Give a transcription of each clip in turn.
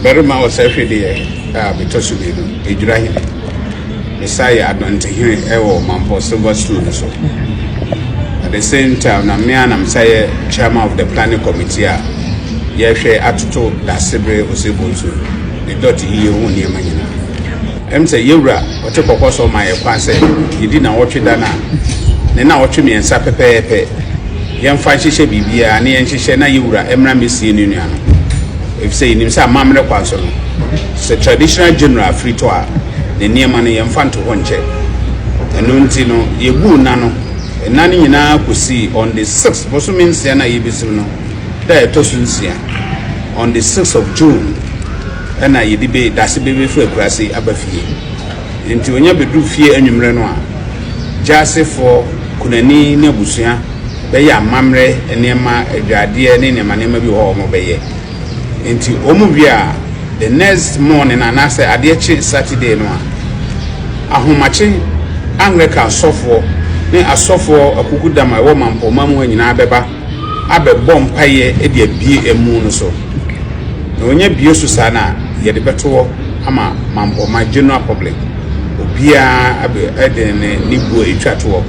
Barima Ɔsɛhwedeɛ a metɔ so mmienu, Edwira Hene. Mesa yɛ Adɔntehene wɔ Mampɔ Silver Stool no so. At the same time, na mmea na mesa yɛ chairman of the planning committee a yɛhwɛ atoto Dasebre Osei Bonsu ne dɔte yie ho nneɛma nyinaa. Sɛ yɛwura ɔte kɔkɔ so ma yɛ kwan sɛ yɛdi na wɔtwe da no a ne na wɔtwe 3 pɛpɛɛpɛ, yɛmfa nhyehyɛ biribiara ne yɛnhyehyɛ na yɛwura mmra mmɛsie ne nua no, ɛfisɛ yɛnim sɛ amammerɛ kwan so no, sɛ traditional general firi tɔ a, ne nneɛma no yɛmfa nto hɔ nkyɛ. Ɛno nti no, yɛbuu nna no, nna no nyinaa kɔsii on the 6 bosome 6 no a yɛbɛsim no, da a ɛtɔ so 6, on the 6th of June, ɛna yɛde bɛ dase bɛbɛfiri akuraase aba fie. Nti onya bɛduru fie anwummerɛ no a, gyasefoɔ kunani ne abusua bɛyɛ amammerɛ nneɛma, adwadeɛ ne nneɛma nneɛma bi wɔ hɔ a wɔn bɛyɛ. Nti wɔn wie a, the next morning anaasɛ adeɛ kye Saturday no a, ahomakye Anglican asɔfoɔ ne asɔfoɔ akukudam a ɛwɔ Mampɔma mu hɔ nyinaa bɛba abɛbɔ mpaeɛ de abie emu no so. Na onye bie so saa na yɛde bɛto hɔ ama Mampɔma general public, obiara abɛ ɛde ne buo etwa toɔ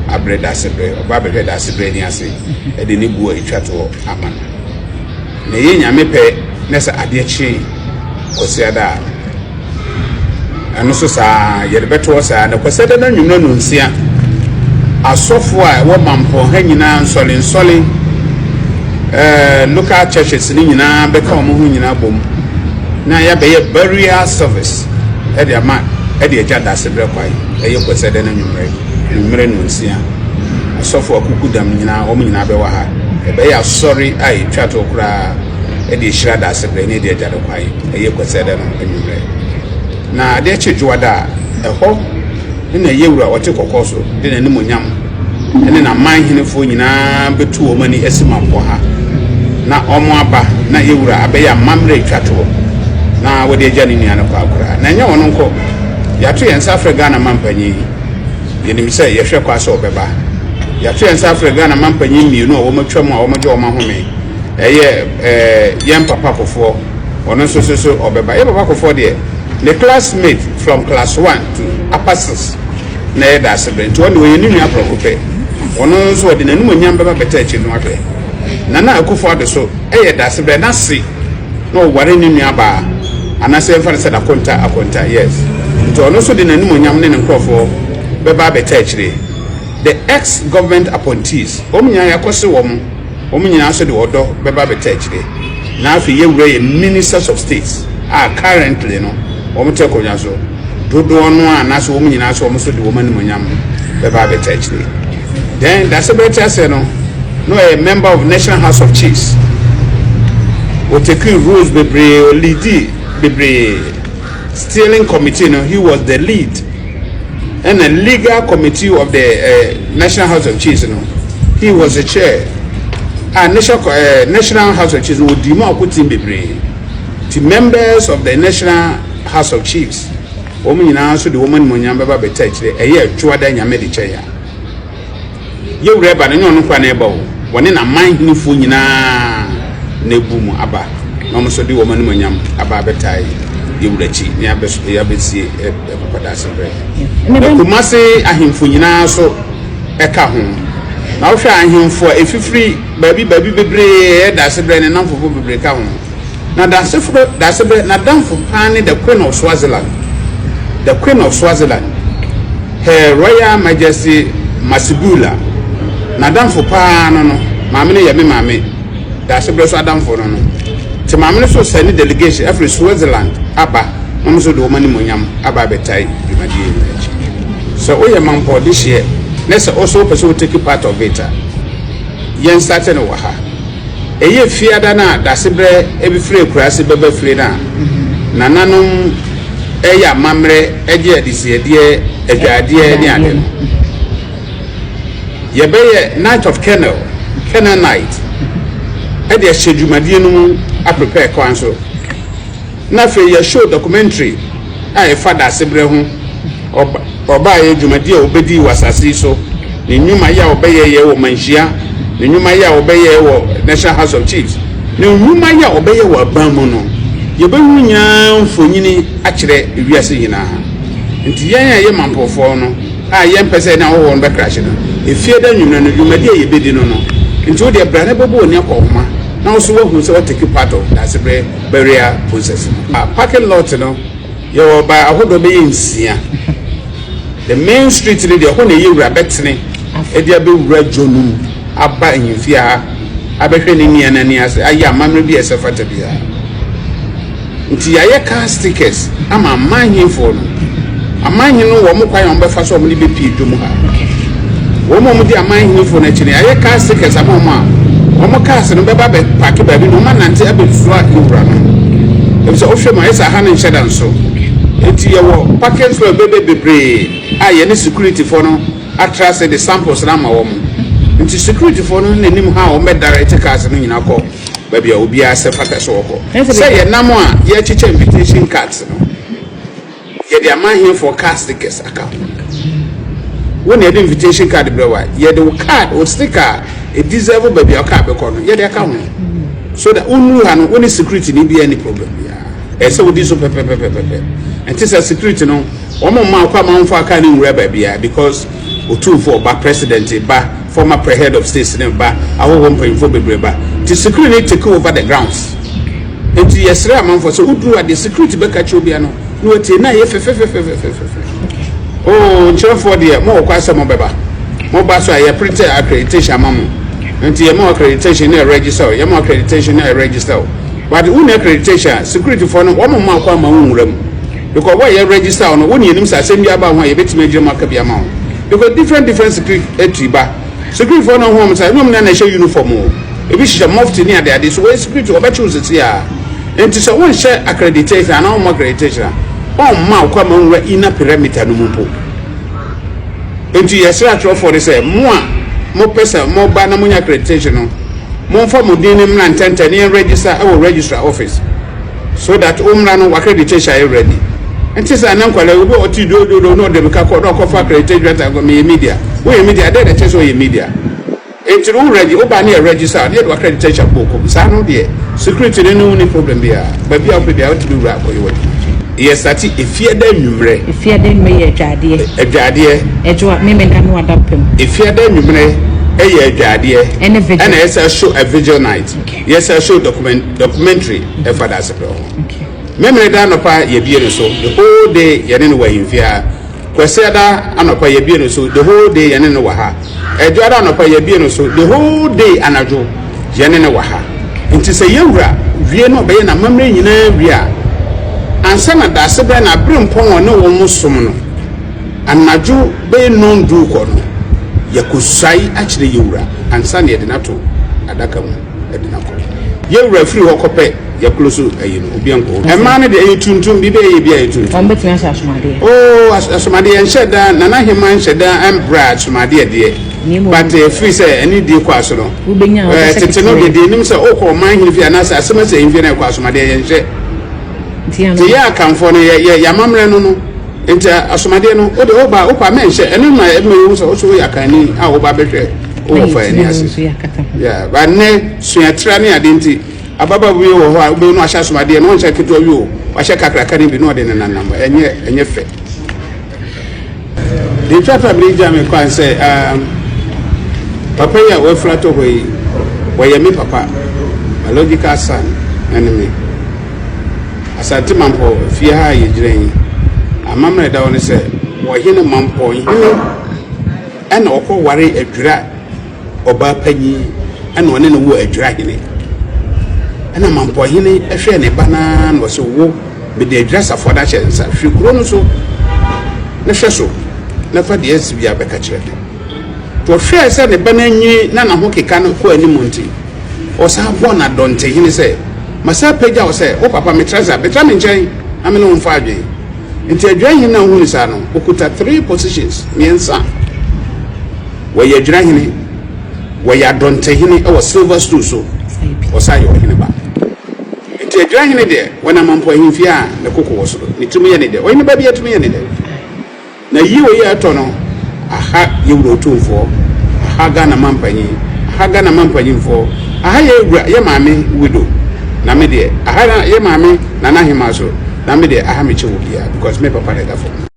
abrɛ Dasebrɛ. Ɔba abɛhwɛ Dasebrɛ ni ase, ɛde ne buo etwa toɔ ama no. Na ɛyɛ Nyame pɛ na sɛ adeɛ kye Kwasiada a, ɛno nso saa yɛde bɛto hɔ saa. Na Kwasiada no anwummerɛ no 6, asɔfoɔ a ɛwɔ Mampɔn ha nyinaa, nsɔle nsɔle, local churches ne nyinaa bɛka wɔn ho nyinaa bom na yɛabɛyɛ burial service ɛde ama, ɛde agya Dasebrɛ kwan. Ɛyɛ Kwasiada no anwummerɛ no 6, asɔfoɔ akuku dam nyinaa, wɔn nyinaa bɛwɔ ha. Ɛbɛyɛ asɔre a yɛtwa to koraa ɛde ahyira Dasebrɛ ne ɛde agya no kwan. Ɛyɛ Kwasiada no anwummerɛ. Na adeɛ kye Dwoada a, ɛhɔ ne yɛwura ɔte kɔkɔɔ so de n'animonyam ɛne n'aman henefoɔ nyinaa bɛtu wɔn ani asi Mampɔ ha na wɔn aba na yɛwura abɛyɛ amammerɛ atwa toɔ na wɔde agya ne nua no kɔ akora. Na ɛnyɛ wɔn nko, yɛato yɛn nsa afrɛ Ghana mampanyin. Yɛnim sɛ yɛhwɛ kɔ asɛ ɔbɛba. Yɛato yɛn nsa afrɛ Ghana mampanyin mmienu a wɔn atwa mu a wɔn agye wɔn ahome, ɛyɛ yɛn papa Kofoɔ, ɔno nso so ɔbɛba. Yɛn papa Kofoɔ deɛ, ne classmate from class one to upper six na ɛyɛ Daasebrɛ, nti ɔno ɔyɛ ne nua prɔko pɛ. Ɔno nso ɔde n'anim onyam bɛba bɛtɛ akyi no ahwɛ. Nana Akufo Addo so ɛyɛ Daasebrɛ n'ase na ɔware ne nua baa, anaasɛ yɛmfa no sɛ n'akonta akonta, yes. Nti ɔno nso de n'anim onyam ne ne nkurɔfoɔ bɛba abɛtɛ akyire. The ex government appointees, wɔn nyinaa yɛakɔse wɔn nyinaa nso de ɔdɔ bɛba abɛtɛ akyire. Na afei yɛwura yɛ ministers of states a currently no wɔn te akonnwa so dodoɔ no a, anaasɛ wɔn nyinaa nso, wɔn nso de wɔn animonyam bɛba abɛtɛ akyire. Then Dasebrɛ te ase no na ɔyɛ member of National House of Chiefs. Ɔtake roles bebree, ɔleadi bebree. Steering committee no, he was the lead, ɛna legal committee of the National House of Chiefs no, he was the chair. A National House of Chiefs no, ɔdi mu akotin bebree. Ti members of the National House of Chiefs, wɔn nyinaa nso de wɔn animonyam bɛba bɛtɛ akyire. Ɛyɛ Adwoada, Nyame de kyɛn a yɛwura ɛba no, nyɛ ɔno kora na ɛba o, wɔne n'aman henefoɔ nyinaa na ebu mu aba na wɔn nso de wɔn animonyam aba abɛtae yɛwura akyi ne yɛabɛsie papa Daasebrɛ. Na Kumase ahemfo nyinaa so ɛka ho. Na wohwɛ ahemfo a efifiri baabi baabi bebree, ɛyɛ Daasebrɛ ne namfofo bebree ka ho. Na Daasebrɛ n'adamfo paa ne the Queen of Swaziland, the Queen of Swaziland, Her Royal Majesty Masibula. N'adamfo paa no, maame no yɛ me maame Daasebrɛ so adamfo no. Te maame no so sɛ ne delegation afiri Swaziland aba na wɔn nso de wɔn animonyam aba abɛtae dwumadie yi akyi. Sɛ woyɛ Mampɔde hyeɛ na sɛ ɔso wopɛ sɛ wotake part of it a, yɛn start no wɔ ha. Ɛyɛ Fiada no a Dasebrɛ ebi firi akuraase bɛba fie no a, nananom ɛyɛ amammerɛ, ɛgye adesiedeɛ, adwadeɛ ne ade no, yɛbɛyɛ night of candle night ɛde ahyɛ dwumadie no mu, aprepare kwan so. Na afei yɛshow documentary a ɛfa Daasebrɛ ho, ɔbaa yɛ dwumadie a ɔbɛdi wɔ asase yi so, ne nnwuma yɛ a ɔbɛyɛ yɛ wɔ Manhyia, ne nnwuma yɛ a ɔbɛyɛ wɔ National House of Chiefs, ne nnwuma yɛ a ɔbɛyɛ wɔ aban mu no. Yɛbɛhunu nyinaa mfonyini akyerɛ wiase nyinaa. Nti yɛn a yɛyɛ Mampɔfoɔ no a yɛmpɛ sɛ yɛne ahɔhoɔ no bɛkrahye no, Efiada anwummerɛ no, dwumadie a yɛbɛdi no no, nti wo deɛ bra na bɛbɔ w'ani akɔ nhoma na wo nso woahunu sɛ woatake part of Daasebrɛ burial process no. Parking lot no, Yɛwɔ baa ahodoɔ bɛyɛ nsia. The main street no deɛ ɛhɔ na ɛyɛ wura bɛtene de abɛwura dwo no mu aba ahemfie ha abɛhwɛ ne nua no ani ase ayɛ amammerɛ bi a ɛsɛ fata biara. Nti yɛayɛ car stickers ama aman hemfoɔ no. Aman hene no wɔn kwan a wɔbɛfa so a wɔde bɛpie dwom ha. Wɔn a wɔdi aman henefo no akyi no, yɛayɛ car stickers ama wɔn a wɔn cars no bɛba abɛpaake baabi na wɔanante abɛsoa nwura no. Efisɛ wohwɛ mu a, ayɛ sɛ aha no nhyɛ da nso. Enti yɛwɔ parking slot bɛbɛ bebree a yɛne securityfoɔ no atra ase de samples no ama wɔn. Nti securityfoɔ no na nim how a wɔbɛdirect cars no nyinaa kɔ baabi a obiara sɛ fata sɛ ɔkɔ. Sɛ yɛnam a yɛrekyekyɛ invitation cards no. Yɛde ama ahefoɔ card stickers aka ho. Wo na yɛde invitation card brɛ wo a, yɛde wo card, wo sticker a ɛdeserve baabi a wo car bɛkɔ no, yɛde aka ho. So that wonnuru ha no, wo ne security ni biara nni problem biara. Ɛyɛ sɛ wodi so pɛpɛpɛpɛpɛ. Ɛnte sɛ security no, wɔn mma wo kwan ma womfa car no nwura baabiara because otumfoɔ ba, president ba, former pre head of states no ba, ahɔhoɔ mpanyinfoɔ bebree ba. Nti security no take over the grounds. Enti yɛsrɛ amanfoɔ sɛ woduru a deɛ security bɛka kyerɛ obia no na watie na ɛyɛ fɛfɛfɛfɛfɛfɛ. Oo nkyerɛfoɔ deɛ mowɔ kwan sɛ mobɛba. Moba so a yɛ print accreditation ama mo. Nti yɛma wo accreditation na yɛ register wo, yɛma wo accreditation na yɛ register wo. But wonni accreditation a security foɔ no wɔn mma wo kwan ma wonwura mu. Because wo a yɛ register wo no wo ne yɛnim sɛ asɛm bi aba ho a yɛbɛtumi agyina mu aka bi ama wo. Because different different security ba. Security foɔ no ho wɔn sɛ ɛnyɛ wɔn nyinaa na ɛhyɛ uniform o. Ebi hyehyɛ mufti ne ade ade so wɔyɛ security wɔbɛkye wo sisi a. Nti sɛ wonhyɛ accreditation anaa wɔmmɔ accreditation a ɔmma wo kwan ma wonwura inner perimeter no mu mpo. Nti yɛsrɛ atwerɛfoɔ no sɛ mo a mopɛ sɛ moba na monya accreditation no momfa mo din no mmra ntɛntɛn na yɛn register wɔ registrar office so that wo mmra no w'accreditation ayɛ ready. Nti sɛ na nkwadaa obi a ɔte dododo na ɔde mika kɔ na ɔkɔfa accreditation letter meyɛ media. Woyɛ media dɛn na ɛkyerɛ sɛ woyɛ media? Enti no wo regi wo ba no yɛ register a na yɛde w'accreditation abɔ wo kɔn saa no deɛ security no ne wo nni problem biara baabi a wopɛ biara wotumi wura kɔyɛ w'adwuma. Yɛ starte Efiada anwummerɛ. Efiada anwummerɛ yɛ adwadeɛ. Adwadeɛ. Ɛdwo a Memenda no ada pɛ mu. Efiada anwummerɛ yɛ adwadeɛ. Ɛne vigil. Ɛna yɛsan show a vigil night. Okay. Yɛsan show document documentary ɛfa Dasebrɛ ho. Okay. Memeneda anɔpa yɛbie no so the whole day yɛne no wɔ ahemfie ha. Kwasiada anɔpa yɛbie no so the whole day yɛne no wɔ ha. Ɛdwoada anɔpa yɛbie no so the whole day anadwo yɛne no wɔ ha. Nti sɛ yɛn wura wie na ɔbɛyɛ n'amammerɛ nyinaa wie a, ansa na Daasebrɛ na aberempɔn a ɔne wɔn som no, anadwo bɛyɛ nnɔndu rekɔ no, yɛkɔsuae akyerɛ yɛn wura ansa na yɛde no ato adaka mu de no akɔ. Yɛn wura firi hɔ kɔ pɛ, yɛ close ayi no, obiara nkɔ hɔ. Mmaa no deɛ ɛyɛ tuntum, biribi a ɛyɛ biara yɛ tuntum. Wɔn bɛtumi ahyɛ asomadeɛ. Oh, asomadeɛ nhyɛ da, Nana Hemaa nhyɛ da mbra asomadeɛ deɛ. But ɛfiri sɛ ɛne die kɔ aso no. Wobɛnya a wobɛhyɛ Tete no deɛ deɛ nim sɛ wokɔ ɔman hene fie anaasɛ asɛm asi ahemfie na ɛkɔ asomadeɛ yɛnhyɛ. Nti Nti yɛ Akanfoɔ no yɛ yɛ yɛamammerɛ no no. Nti asomadeɛ no wode woba wokɔ a mɛnhyɛ ɛno na ɛma yɛhu sɛ wo so woyɛ Akanni a woba bɛhwɛ wo wɔfa ani ase. Yeah, but nnɛ suatira ne ade nti ababaawa bi wɔ hɔ a wobɛhu no wahyɛ asomadeɛ no ɔnhyɛ ketewa bi o wahyɛ kakraka no bi na ɔde nenanam ɛnyɛ ɛnyɛ fɛ. Deɛ ɛtwa to a mede gya me kwan sɛ um, papa yi a wafiri atɔ hɔ yi wɔyɛ me papa biological son ɛne me Asante Mampɔ fie ha a yɛgyina yi amammerɛ da hɔ ne sɛ wɔhene Mampɔ hene ɛna ɔkɔ ware adwira ɔbaa panyin ɛna ɔne no wɔ adwira hene ɛna Mampɔ hene ɛhwɛɛ ne ba naa na ɔsɛ wo mede adwira safoa no ahyɛ nsa hwɛ kuro no so na hwɛ so na fa deɛ asi biara bɛka kyerɛ me. Nti ɔhwɛɛ sɛ ne ba no anyini na n'ahokeka no kɔ anim nti, ɔsan bɔɔ no adɔntehene sɛ, Masan apagya wo sɛ wo papa metra ase a, bɛtra me nkyɛn na me ne wo mfa adwene. Nti Adwirahene no a ɔhuu no saa no, ɔkuta three positions, mmiɛnsa. Wɔyɛ Adwirahene, wɔyɛ adɔntehene wɔ silver stool so, ɔsan yɛ ɔhene ba. Nti Adwirahene deɛ, wɔnam Ampɔn ahemfie a ne koko wɔ soro, ne tirim yɛ ne dɛ. Ɔhene ba biara tirim yɛ ne dɛ. Na yie wei a ɛtɔ no, aha yɛ wura otumfoɔ, aha Ghana mampanyin, aha Ghana mampanyinfoɔ, aha yɛ wura, yɛ maame widow, Na me deɛ, aha na yɛ maame Nana Ahema so, na me deɛ aha mekyɛ wɔ biara because me papa na ɛda fam.